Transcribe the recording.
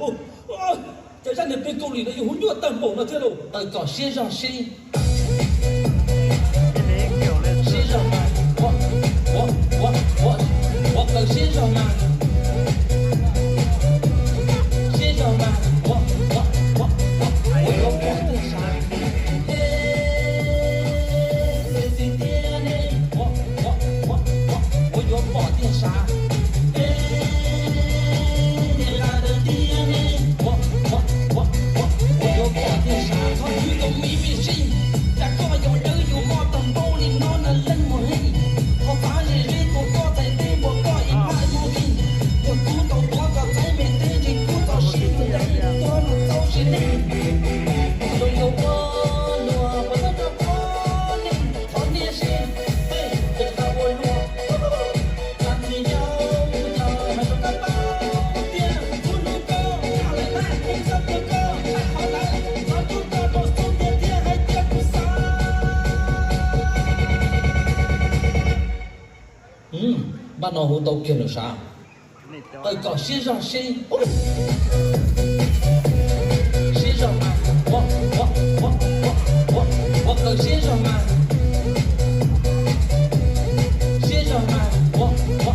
Cov zaj niag peb Kaus Lim no yus hu nyuaj tawg npaum no thiab lauj. Qaws kom siab zog seb. Siab zog mas, ua, ua, ua, ua, ua qaws siab zog mas. Siab zog mas, ua, ua, ua, ua, ua yuav pom tiag sav. Ua, ua, ua, ua yuav pom tiag sav. Niag qas daws tiag ne, ua, ua, ua, ua yuav pom tiag sav. Qhov twg tau me me sij, cas koj yuav dawb yuav moj tag npaum li no na leej muag heej. Qhov txav ze zeb tua koj txhais teb npua koj ib phaj ib mus li. Yog kuv tau tuav koj txhais me teb ntshe kuv txaus siab tus ntawd tuag los txaus siab ne. Zoo yuav ua luag puas tau rau koj ne, thov niam seb, peb rov qab ua luag. Txav tsis yau yog hais rau koj paub tias kuv hlub koj tshaj lawm na, kuv xav tuag koj tshaj qhov ntawd, xav tuag koj rau xub ntiag thiab hais tias kuv xav. Npaj no hu tau kiag lawm sav. Qaws kom siab zog seb. Siab zog mas, ua, ua, ua, ua, ua, ua qaws siab zog mas. Siab zog mas, ua, ua,